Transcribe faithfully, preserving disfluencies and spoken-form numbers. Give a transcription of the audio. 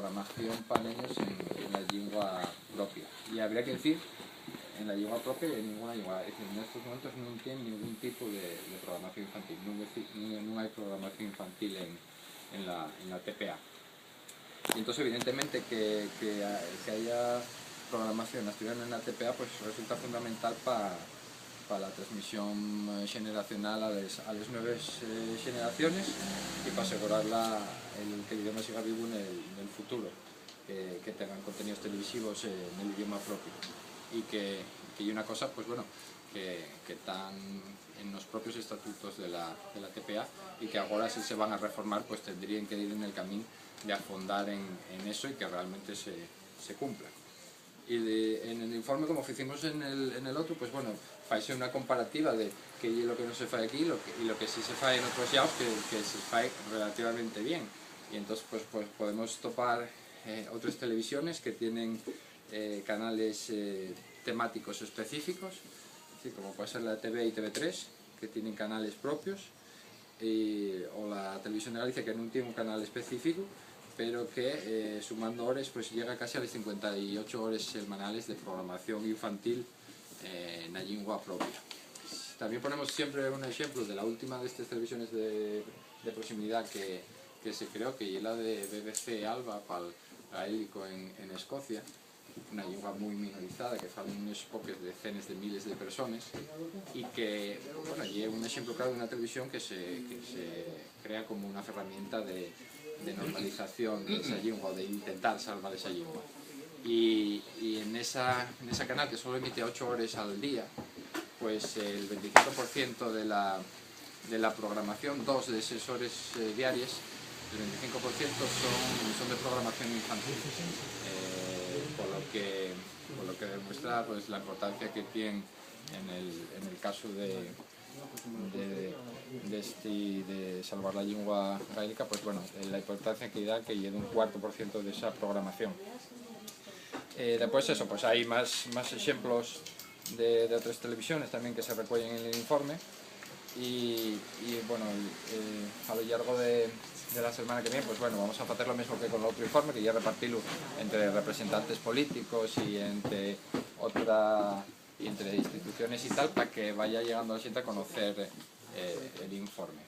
programación pa neños en, en la llingua propia. Y habría que decir, en la llingua propia y en ninguna llingua. Es decir, en estos momentos nun tien ningún tipo de, de programación infantil. Nun, veci- nun, nun hai programación infantil en, en la, en la T P A. Y entonces, evidentemente, que, que, a- que haya programación asturiana en la T P A, pues resulta fundamental pa, pa la transmisión, eh, xeneracional a les, a les nueves, eh, xeneraciones y pa asegurar la, el, que l'idioma siga vivu nel, nel futuro, que, que tengan contenidos televisivos, eh, nel idioma propio. Y que, que ye una cosa, pues bueno, que, que tán en los propios estatutos de la, de la T P A y que agora, si se van a reformar, pues tendrían que ir en el camín de afondar en, en eso y que realmente se, se cumpla. Y de- en el informe, como hicimos en el, en el otro, pues bueno, faise una comparativa de qué ye lo que no se fai aquí y lo que, y lo que sí se fai en otros llaos que, que se fai relativamente bien. Y entonces, pues, pues podemos topar, eh, otras televisiones que tienen, eh, canales, eh, temáticos específicos, es decir, como puede ser la T V y T V tres, que tienen canales propios, y, o la Televisión de Galicia, que nun tien un canal específico, pero que, eh, sumando hores, pues llega casi a les cincuenta y ocho hores semanales de programación infantil, eh, na llingua propia. También ponemos siempre un exemplu de la última de estas televisiones de, de proximidá que, que se creó, que ye la de B B C Alba pal gaélico en, en Escocia, una llingua mui minorizada que falen unes poques decenes de miles de persones, y que, bueno, ye un exemplu claro d'una televisión que se, que se crea como una ferramienta de, de normalización de esa llingua o de intentar salvar esa llingua. Y, y en esa, en esa canal, que solo emite ocho hores al día, pues el veinticinco por ciento de la, de la programación, dos de esas hores, eh, diaries, el veinticinco por ciento son, son de programación infantil, eh, por lo que, por lo que demuestra, pues, la importancia que tiene en el, en el caso de, de, de, este, de salvar la llingua gaélica, pues bueno, la importancia que da que llegue un cuarto por ciento de esa programación. Eh, después eso, pues hay más, más exemplos de, de otras televisiones también que se recuellen en el informe. Y, y, bueno, eh, a lo llargo de, de la semana que viene, pues bueno, vamos a hacer lo mismo que con el otro informe, que ya repartirlo entre representantes políticos y entre otra, y entre instituciones y tal, para que vaya llegando la gente a conocer, eh, el informe.